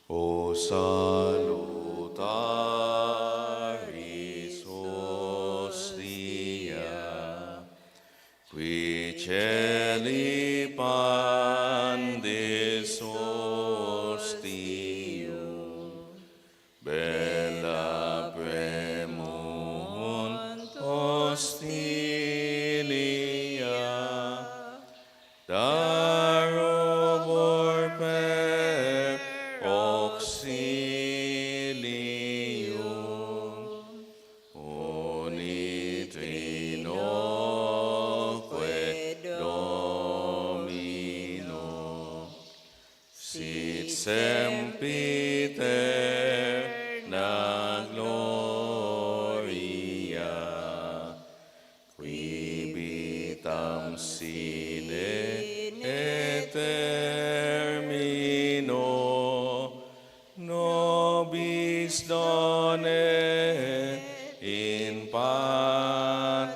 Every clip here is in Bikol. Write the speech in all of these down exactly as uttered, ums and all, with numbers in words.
O salutar, Isos dia, qui celi pandis ostium, bella premunt hostilia, darubor per auxilium unitrinoque Domino, sit sempiterna gloria, qui vitam sine et termino nobis donet in patria.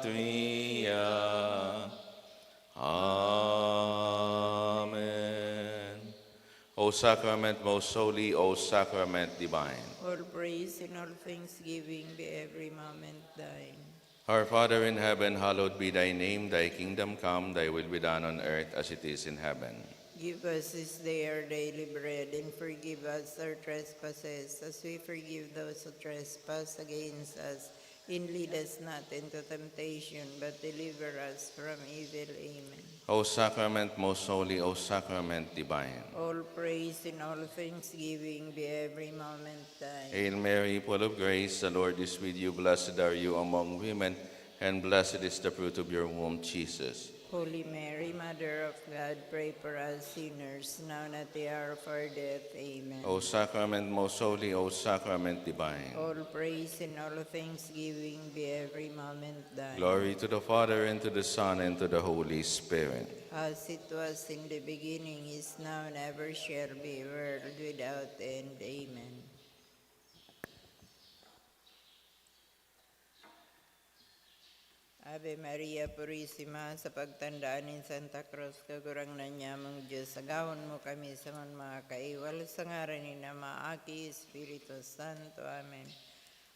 Amen. O sacrament most holy, O sacrament divine. All praise and all thanksgiving be every moment thine. Our Father in heaven, hallowed be thy name. Thy kingdom come, thy will be done on earth as it is in heaven. Give us this day our daily bread, and forgive us our trespasses, as we forgive those who trespass against us. And lead us not into temptation, but deliver us from evil. Amen. O sacrament most holy, O sacrament divine. All praise and all thanksgiving be every moment thine. Hail Mary, full of grace, the Lord is with you. Blessed are you among women, and blessed is the fruit of your womb, Jesus. Holy Mary, Mother of God, pray for us sinners, now and at the hour of our death. Amen. O sacrament most holy, O sacrament divine. All praise and all thanksgiving be every moment thine. Glory to the Father, and to the Son, and to the Holy Spirit. As it was in the beginning, is now, and ever shall be, world without end. Amen. Ave Maria Purisima, sa pagtanda nin Santa Cruz, Kagurangnan nyamong Dios, agawon mo kami sa mga, mga kaiwal, sa ngaran nin Ama, Aki, Espiritu Santo. Amen.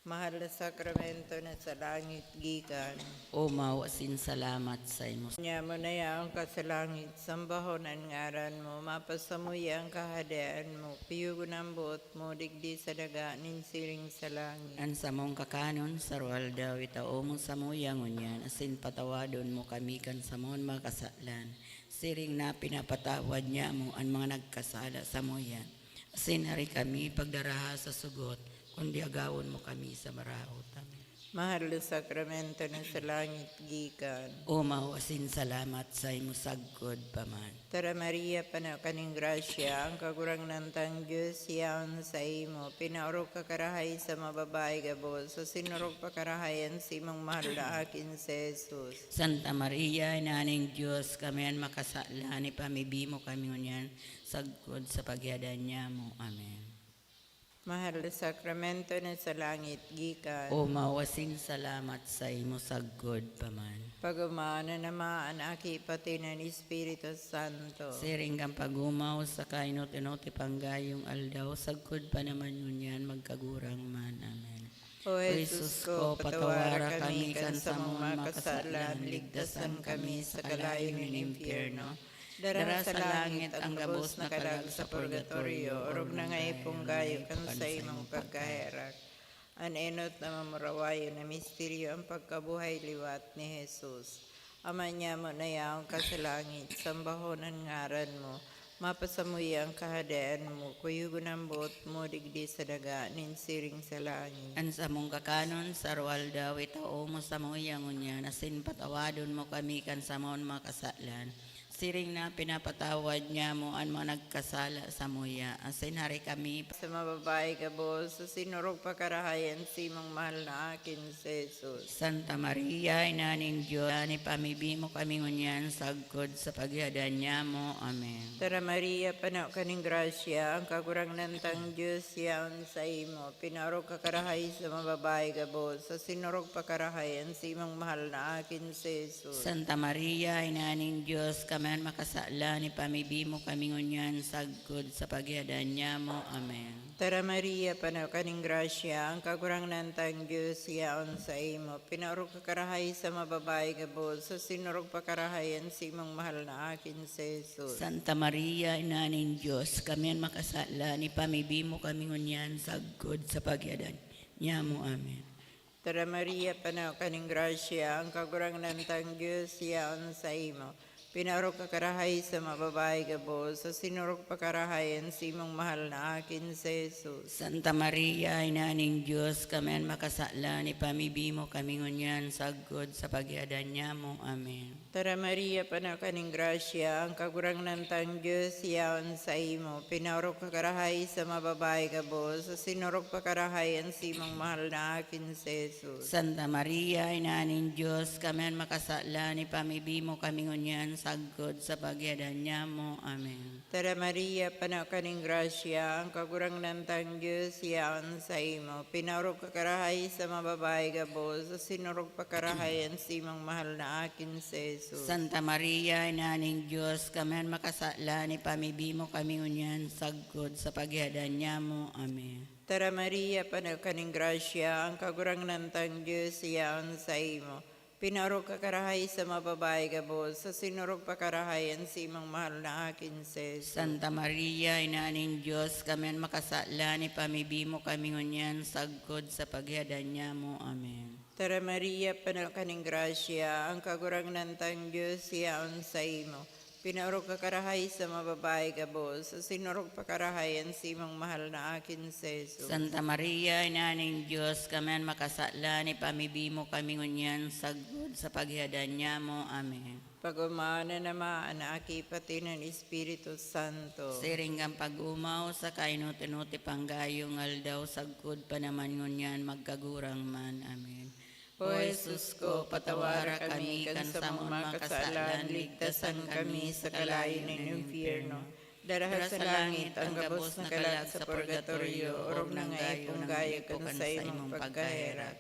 Mahal na sakramento na sa langit gikan. O mayo asin salamat saimo. Nyamo na yaon ka sa langit, sambahon an ngaran mo, mapasamuya an kahadean mo, kuyogon an boot mo digdi sa daga nin siring sa langit. An samong kakanon sa aroaldaw itao mo samuya ngunyan, asin patawadon mo kami kan samong mga kasalan, siring na pinapatawad nyamo an mga nagkasala samuya. Asin hari kami pagdaraha sa sugot, kundi agawon mo kami sa maraot. Amen. Mahal na sakramento na sa langit gikan. O mayo asin salamat saimo sagkod pa man. Tara, Maria, pano ka nin grasya, ang Kagurangnan tang Dios yaon saimo. Pinaorog ka karahay sa mga babayi gabos, asin orog pa karahay an simong mahal na akin si Jesus. Santa Maria, Ina nin Dios, kami an makasalan, ipamibi mo kami ngunyan, sagkod sa paghihadan nyamo. Amen. Mahal na sakramento na sa langit gikan. O mayo asin salamat saimo sagkod pa man. Pag-omaon na naman an Aki, pati na an Espiritu Santo. Siring kan pag-omaw sa kainot-inot ipanggayong aldaw, sagkod pa naman ngunyan, magkagurang man. Amen. O Jesus ko, patawara kami kan samong mga kasalan, ligtasan kami sa kalayo nin impyerno. Dara sa langit ang gabos na kalag sa purgatorio, orog na ngani pong gayo kan saimong pagkaherak. An enot na mamurawayon na misteryo, ang pagkabuhay liwat ni Jesus. Ama nyamo na yaon ka sa langit, sambahon an ngaran mo. Mapasamuya an kahadean mo, kuyogon an boot mo digdi sa daga nin siring sa langit. An samong kakanon sa aroaldaw itao mo samuya ngunyan, asin patawadon mo kami kan samong mga kasalan, siring na pinapatawad nyamo an mga nagkasala samuya, asin hari kami sa mga babayi gabos, asin orog pa karahay an simong mahal na akin si Jesus. Santa Maria, Ina nin Dios, ipamibi mo kami ngunyan sagkod sa paghihadan nyamo. Amen. Tara, Maria, pano ka nin grasya, ang Kagurangnan tang Dios yaon saimo. Pinaorog ka karahay sa mga babayi gabos, asin orog pa karahay an simong mahal na akin si Jesus. Santa Maria, Ina nin Dios, kami Mayan makasala, ni pamibi mo kami ngunyan sagkod sa paghihadan nyamo. Amen. Tara, Maria, pano ka ning grasya, ang Kagurangnan tang Dios yaon saimo. Pinaorog ka karahay sa mga babayi gabos, sa sinorog pa karahay an simong mahal na akin si Jesus. Santa Maria, Ina nin Dios, kami an makasala, ni pamibi mo kami ngunyan sagkod sa paghihadan nyamo. Amen. Tara, Maria, pano ka ning grasya, ang Kagurangnan tang Dios yaon saimo. Pinaorog ka karahay sa mga babayi gabos, sa sinorog pa karahay an simong mahal na akin si Jesus. Santa Maria, Ina nin Dios, kami an makasala, ni pamibi mo kami ngunyan sagkod sa paghihadan nyamo. Amen. Tara, Maria, pano ka ning grasya, ang Kagurangnan tang Dios yaon saimo. Pinaorog ka karahay sa mga babayi gabos, sa sinorog pa karahay an simong mahal na akin si Jesus. Santa Maria, Ina nin Dios, kami an makasala, ni pamibi mo kami ngunyan sagkod sa paghihadan nyamo. Amen. Tara, Maria, pano ka ning grasya, ang Kagurangnan tang Dios yaon saimo. Pinaorog ka karahay sa mga babayi gabos, sa sinorog pa karahay an simong mahal na akin si Jesus. Santa Maria, Ina nin Dios, kami an makasala, ni pamibi mo kami ngunyan sagkod sa paghihadan nyamo. Amen. Tara, Maria, pano ka ning grasya, ang Kagurangnan tang Dios yaon saimo. Pinaorog ka karahay sa mga babayi gabos, sa sinorog pa karahay an simong mahal na akin si Jesus. Santa Maria, Ina nin Dios, kami an makasala, ni pamibi mo kami ngunyan sagkod sa paghihadan nyamo. Amen. Tara, Maria, pano ka ning grasya, ang Kagurangnan tang Dios yaon saimo. Pinaorog ka karahay sa mga babayi gabos, sa sinorog pa karahay an simong mahal na akin si Jesus. Santa Maria, Ina nin Dios, kami an makasala, ni pamibi mo kami ngunyan sagkod sa paghihadan nyamo. Amen. Pag-omawan an Ama, an Aki, pati an Espiritu Santo. Siring kan pag-omaw, sa kainot-inoti pang gayong aldaw, sagkod pa naman ngunyan, magkagurang man. Amen. O Jesus ko, patawara kami kan samong mga kasalan, ligtasan kami sa kalayo nin impyerno. Daraha sa langit an gabos na kalag sa purgatorio, orog na nga ipong gayo kan saimong pagkaherak.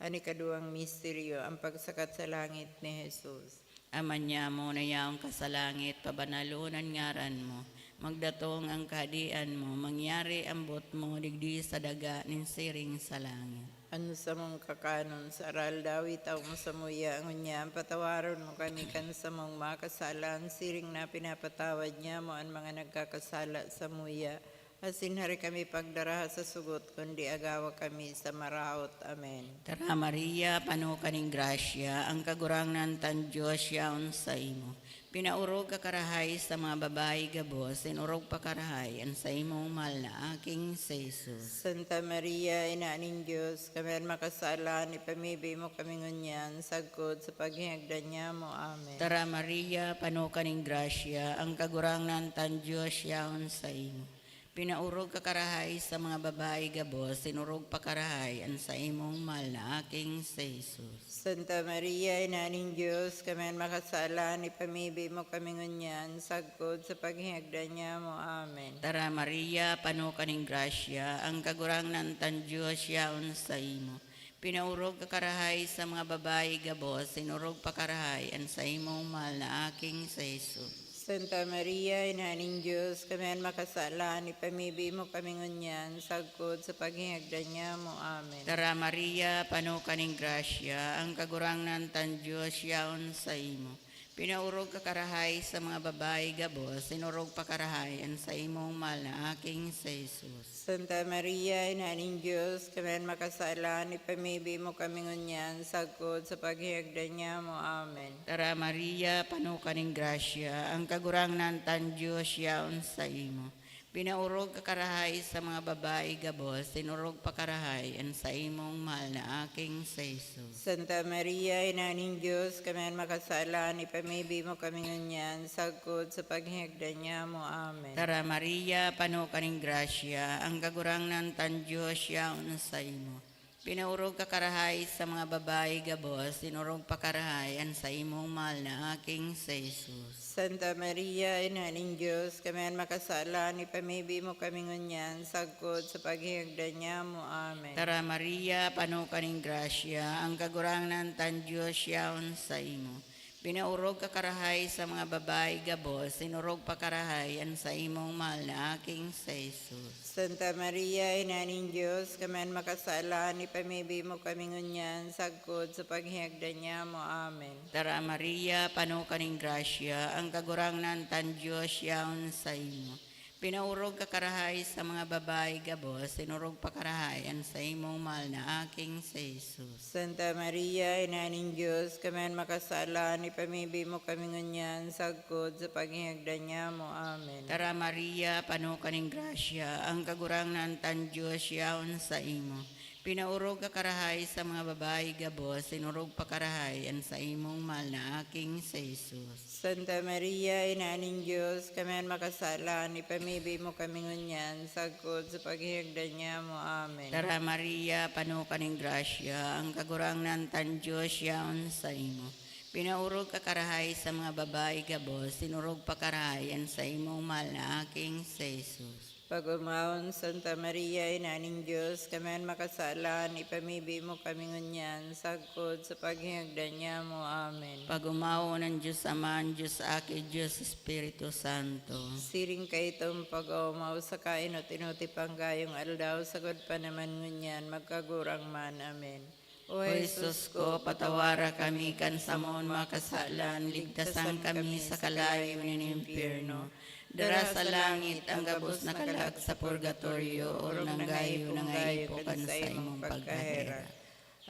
An ikaduwang misteryo, an pagsakat sa langit ni Jesus. Ama nyamo na yaon ka sa langit, pabanalon an ngaran mo. Magdatong an kahadean mo, mangyari an boot mo digdi sa daga nin siring sa langit. An samong kakanon sa aroaldaw, itao mo samuya ngunyan, patawaron mo kami kan samong mga kasalan, siring na pinapatawad nyamo an mga nagkakasala samuya. Asin hari kami pagdaraha sa sugot, kundi agawa kami sa maraot. Amen. Tara, Maria, pano ka nin grasya, ang Kagurangnan tang Dios yaon saimo. Pinaorog ka karahay sa mga babayi gabos, asin orog pa karahay an saimong mahal na aking si Jesus. Santa Maria, Ina nin Dios, kami an makasala, ipamibi mo kami ngunyan, sagkod sa paghingagdan nyamo. Amen. Tara, Maria, pano ka nin grasya, ang Kagurangnan tang Dios yaon saimo. Pinaorog ka karahay sa mga babayi gabos, asin orog pa karahay an saimong mahal na aking si Jesus. Santa Maria, Ina nin Dios, kami an makasala, ipamibi mo kami ngunyan, sagkod sa paghingagdan nyamo. Amen. Tara, Maria, pano ka nin grasya, ang Kagurangnan tang Dios yaon saimo. Pinaorog ka karahay sa mga babayi gabos, asin orog pa karahay an saimong mahal na aking si Jesus. Santa Maria, Ina nin Dios, kami an makasala, ipamibi mo kami ngunyan, sagkod sa paghingagdan nyamo. Amen. Tara, Maria, pano ka nin grasya, ang Kagurangnan tang Dios yaon saimo. Pinaorog ka karahay sa mga babayi gabos, asin orog pa karahay an saimong mahal na aking si Jesus. Santa Maria, Ina nin Dios, kami an makasala, ipamibi mo kami ngunyan, sagkod sa paghingagdan nyamo. Amen. Tara, Maria, pano ka nin grasya, ang Kagurangnan tang Dios yaon saimo. Pinaorog ka karahay sa mga babayi gabos, asin orog pa karahay an saimong mahal na aking si Jesus. Santa Maria, Ina nin Dios, kami an makasala, ipamibi mo kami ngunyan, sagkod sa paghingagdan nyamo. Amen. Tara, Maria, pano ka nin grasya, ang Kagurangnan tang Dios yaon saimo. Pinaorog ka karahay sa mga babayi gabos, asin orog pa karahay an saimong mahal na aking si Jesus. Santa Maria, Ina nin Dios, kami an makasala, ipamibi mo kami ngunyan, sagkod sa paghingagdan nyamo. Amen. Tara, Maria, pano ka nin grasya, ang Kagurangnan tang Dios yaon saimo. Pinaorog ka karahay sa mga babayi gabos, sinorog pa karahay an saimong mahal na aking si Jesus. Santa Maria, Ina nin Dios, kami an makasala, ipamibi mo kami ngunyan, sagkod sa paghihagdan niamo. Amen. Tara, Maria, pano ka nin grasya, ang Kagurangnan tang Dios yaon saimo. Pinaorog ka karahay sa mga babayi gabos, sinorog pa karahay an saimong mahal na aking si Jesus. Santa Maria, Ina nin Dios, kami an makasala, ipamibi mo kami ngunyan, sagkod sa paghihagdan niamo. Amen. Tara, Maria, pano ka nin grasya, ang Kagurangnan tang Dios yaon saimo. Pinaorog ka karahay sa mga babayi gabos, sinorog pa karahay an saimong mahal na aking si Jesus. Santa Maria, Ina nin Dios, kami an makasala, ipamibi mo kami ngunyan, sagkod sa paghihagdan niamo. Amen. Tara, Maria, pano ka nin grasya, ang Kagurangnan tang Dios yaon saimo. Pinaorog ka karahay sa mga babayi gabos, sinorog pa karahay an saimong mahal na aking si Jesus. Pag-omawon, Santa Maria, Ina nin Dios, kami an makasala, ipamibi mo kami ngunyan, sagkod sa paghihagdan niamo. Amen. Pag-omawon an Dios Ama, an Dios Aki, Dios Espiritu Santo. Siring kaitong pag-oomaw sa kainot-inoti panggayong aldaw, sagkod pa naman ngunyan, magkagurang man. Amen. O Jesus ko, patawara kami kan samon mga kasalan, ligtasan kami sa kalayo nin impyerno. Dara sa langit ang gabos na kalag sa purgatorio, orog na gayo, na gayo po kan saimong pagkaherak.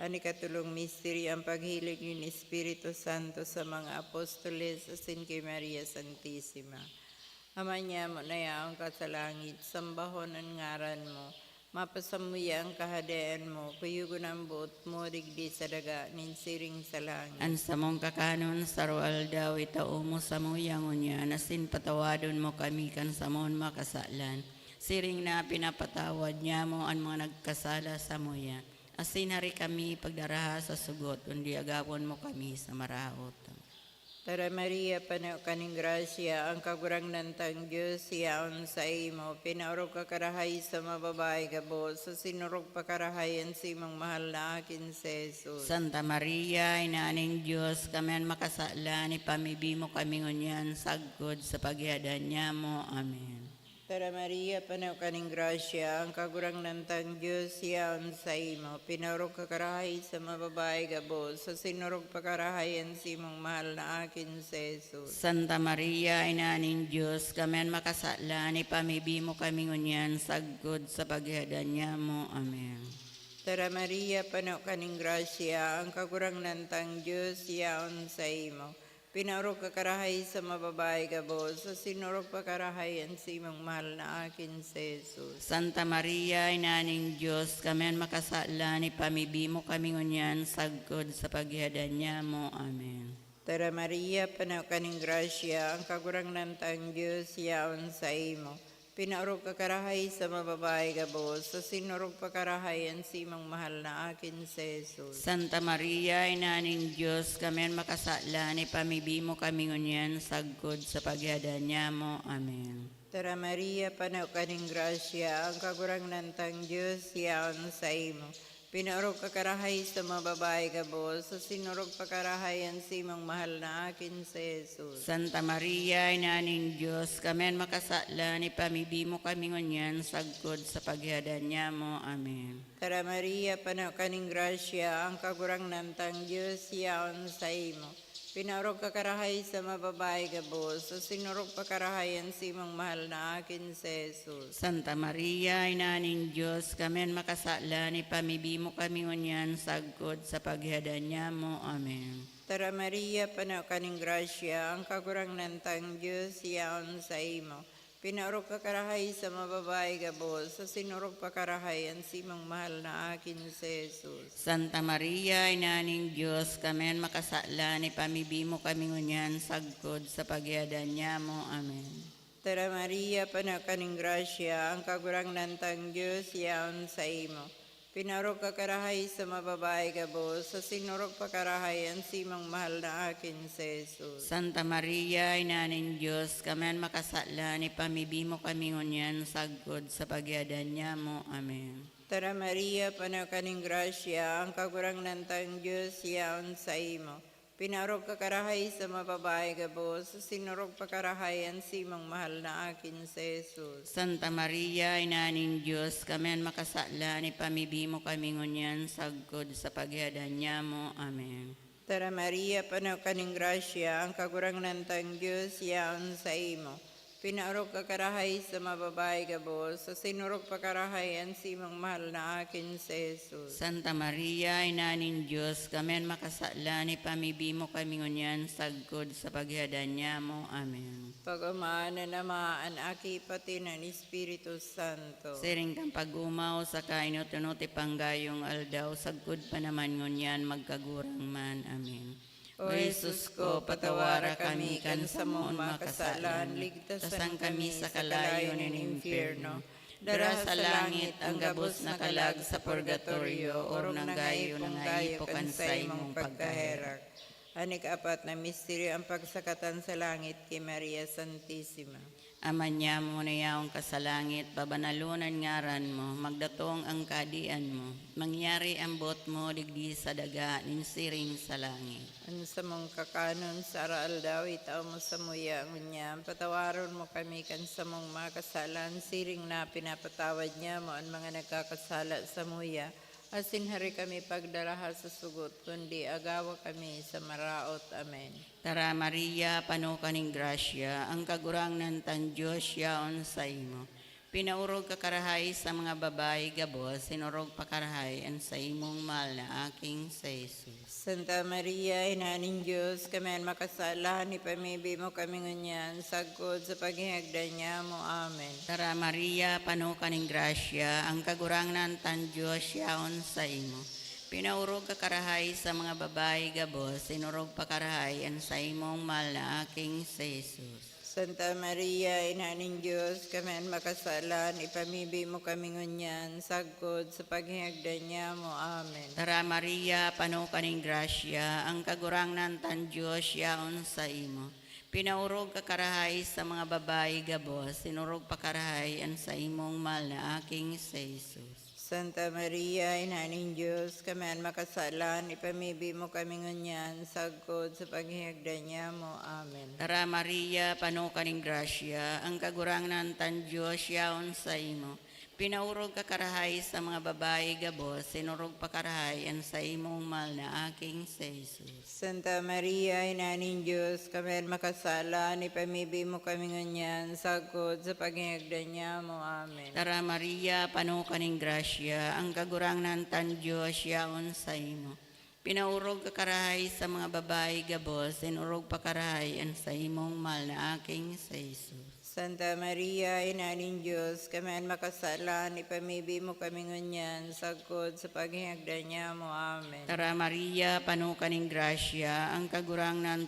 An ikatolong misteryo, ang paghilig nin Espiritu Santo sa mga apostoles asin ki Maria Santisima. Ama niamo na yaon ka sa langit, sambahon an ngaran mo. Mapasamuya an Kahadean mo, kuyogon an boot mo digdi sa daga nin siring sa langit. An samong kakanon sa aroaldaw itao mo samuya ngunyan, asin patawadon mo kami kan samon makasalan, siring na pinapatawad nyamo an mga nagkasala samuya. Asin hari kami pagdaraha sa sugot, kundi agawon mo kami sa maraot. Tara, Maria, pano ka nin grasya, ang Kagurangnan tang Dios yaon saimo. Pinaorog ka karahay sa mga babayi gabos, asin orog pa karahay an simong mahal na akin si Jesus. Santa Maria, Ina nin Dios, kami an makasalan, ipamibi mo kami ngunyan sagkod sa paghihadan nyamo. Amen. Tara, Maria, pano ka nin grasya, ang Kagurangnan tang Dios yaon saimo. Pinaorog ka karahay sa mga babayi gabos, asin orog pa karahay an simong mahal na akin si Jesus. Santa Maria, Ina nin Dios, kami an makasalan, ipamibi mo kami ngunyan sagkod sa paghihadan nyamo. Amen. Tara, Maria, pano ka nin grasya, ang Kagurangnan tang Dios yaon saimo. Pinaorog ka karahay sa mga babayi gabos, asin orog pa karahay an simong mahal na akin si Jesus. Santa Maria, Ina nin Dios, kami an makasalan, ipamibi mo kami ngunyan sagkod sa paghihadan nyamo. Amen. Tara, Maria, pano ka nin grasya, ang Kagurangnan tang Dios yaon saimo. Pinaorog ka karahay sa mga babayi gabos, asin orog pa karahay an simong mahal na akin si Jesus. Santa Maria, Ina nin Dios, kami an makasalan, ipamibi mo kami ngunyan sagkod sa paghihadan nyamo. Amen. Tara, Maria, pano ka nin grasya, ang Kagurangnan tang Dios yaon saimo. Pinaorog ka karahay sa mga babayi gabos, asin orog pa karahay an simong mahal na akin si Jesus. Santa Maria, Ina nin Dios, kami an makasalan, ipamibi mo kami ngunyan sagkod sa paghihadan nyamo. Amen. Tara, Maria, pano ka nin grasya, ang Kagurangnan tang Dios yaon saimo. Pinaorog ka karahay sa mga babayi gabos, asin orog pa karahay an simong mahal na akin si Jesus. Santa Maria, Ina nin Dios, kami an makasalan, ipamibi mo kami ngunyan sagkod sa paghihadan nyamo. Amen. Tara, Maria, pano ka nin grasya, ang Kagurangnan tang Dios yaon saimo. Pinaorog ka karahay sa mga babayi gabos, asin orog pa karahay an simong mahal na akin si Jesus. Santa Maria, Ina nin Dios, kami an makasalan, ipamibi mo kami ngunyan sagkod sa paghihadan nyamo. Amen. Tara, Maria, pano ka nin grasya, ang Kagurangnan tang Dios yaon saimo. Pinaorog ka karahay sa mga babayi gabos, asin orog pa karahay an simong mahal na akin si Jesus. Santa Maria, Ina nin Dios, kami an makasalan, ipamibi mo kami ngunyan sagkod sa paghihadan nyamo. Amen. Tara, Maria, pano ka nin grasya, ang Kagurangnan tang Dios yaon saimo. Pinaorog ka karahay sa mga babayi gabos, asin orog pa karahay an simong mahal na akin si Jesus. Santa Maria, Ina nin Dios, kami an makasalan, ipamibi mo kami ngunyan sagkod sa paghihadan nyamo. Amen. Tara Maria, pano ka nin grasya, ang Kagurangnan tang Dios yaon saimo. Pinaorog ka karahay sa mga babayi gabos, asin orog pa karahay an simong mahal na akin si Jesus. Santa Maria, Ina nin Dios, kami an makasalan, ipamibi mo kami ngunyan sagkod sa paghihadan nyamo. Amen. Pag-omahan an Ama, an Aki, pati an Espiritu Santo. Siring kan pag-omaw, saka inot-inot ipang gayong aldaw, sagkod pa naman ngunyan, magkagurang man. Amen. O Jesus ko, patawara kami kan samong mga kasalan, ligtasan kami sa kalayo nin impyerno. Dara sa langit ang gabos na kalag sa purgatorio, orog na gayo pong gayo kan saimong pagkaherak. An ikaapat na misteryo, ang pagsakatan sa langit ki Maria Santisima. Ama nyamo na yaon ka sa langit, babanalon an ngaran mo, magdatong ang kaadian mo, mangyari an boot mo digdi sa daga nin siring sa langit. An samong kakanon sa araaldaw, itao mo samuya ngunyan, patawaron mo kami kan samong mga kasalan, siring na pinapatawad nyamo an mga nagkakasala samuya, asin hari kami pagdaraha sa sugot, kundi agawa kami sa maraot. Amen. Tara, Maria, pano ka nin grasya, ang Kagurangnan tang Dios yaon saimo. Pinaorog ka karahay sa mga babayi gabos, asin orog pa karahay an saimong mahal na aking si Jesus. Santa Maria, Ina nin Dios, kami an makasalan, ipamibi mo kami ngunyan, sagkod sa paghihagdan nyamo. Amen. Tara, Maria, pano ka nin grasya, ang Kagurangnan tang Dios yaon saimo. Pinaorog ka karahay sa mga babayi gabos, asin orog pa karahay an saimong mahal na aking si Jesus. Santa Maria, Ina nin Dios, kami an makasalan, ipamibi mo kami ngunyan, sagkod sa paghihagdan nyamo. Amen. Tara, Maria, pano ka nin grasya, ang Kagurangnan tang Dios yaon saimo. Pinaorog ka karahay sa mga babayi gabos, asin orog pa karahay an saimong mahal na aking si Jesus. Santa Maria, Ina nin Dios, kami an makasalan, ipamibi mo kami ngunyan, sagkod sa paghihagdan nyamo. Amen. Tara, Maria, pano ka nin grasya, ang Kagurangnan tang Dios yaon saimo. Pinaorog ka karahay sa mga babayi gabos, asin orog pa karahay an saimong mahal na aking si Jesus. Santa Maria, Ina nin Dios, kami an makasalan, ipamibi mo kami ngunyan, sagkod sa paghihagdan nyamo. Amen. Tara, Maria, pano ka nin grasya, ang Kagurangnan tang Dios yaon saimo. Pinaorog ka karahay sa mga babayi gabos, asin orog pa karahay an saimong mahal na aking si Jesus. Santa Maria, Ina nin Dios, kami an makasalan, ipamibi mo kami ngunyan, sagkod sa paghihagdan nyamo. Amen. Tara, Maria, pano ka nin grasya, ang Kagurangnan